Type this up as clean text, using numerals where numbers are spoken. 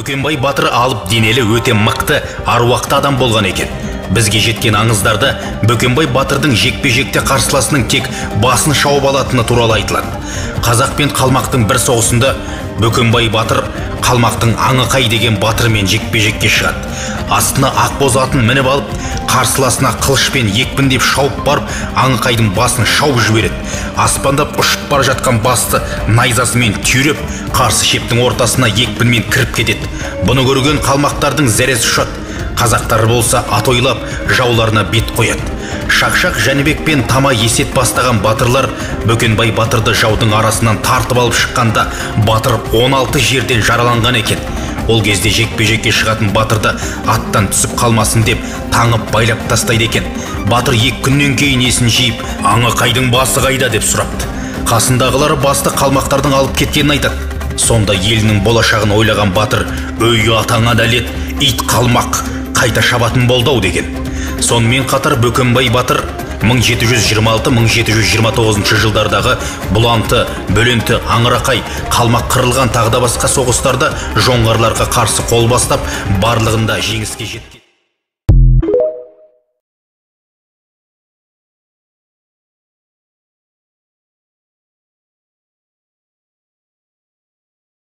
Бөкенбай батыр алып денелі, өте мықты, аруақты адам болған екен. Бізге жеткен аңыздарда Бөкенбай батырдың жекпе-жекте қарсыласының тек басын шауып алатыны туралы айтылады. Қазақ пен қалмақтың бір соғысында Бөкенбай батыр қалмақтың Аңықай деген батырмен жекпе-жекке шығады. Астына ақбоз атын мініп алып, қарсыласына қылышпен екпіндеп шауып барып, Аңықайдың басын шауып жібереді. Аспандап ұшып бара жатқан басты найзасымен түйреп, қарсы шептің ортасына екпінмен кіріп кетеді. Бұны көрген қалмақтардың зәресі ұшады. Қазақтар болса ат ойлап, жауларына бет қояды. Шақшақ Жәнібек пен Тама Есет бастаған батырлар Бөкенбай батырды жаудың арасынан тартып алып шыққанда батыр 16 жерден жараланған екен. Ол кезде жекпе-жекке шығатын батырды аттан түсіп қалмасын деп таңып байлап тастайды екен. Батыр 2 күннен кейін есін жиып, Аңықайдың басы қайда деп сұрапты. Қасындағылары басты қалмақтардың алып кеткенін айтады. Сонда елінің болашағын ойлаған батыр, өй атаңа дәлет, ит қалмақ, қайта шабатын болды-ау деген. Сонымен қатар Бөкенбай батыр 1726-1729 жылдардағы Бұланты, Бөленті, Аңырақай, қалмақ қырылған тағы да басқа соғыстарда жоңғарларға қарсы қол бастап, барлығында жеңіске жеткен.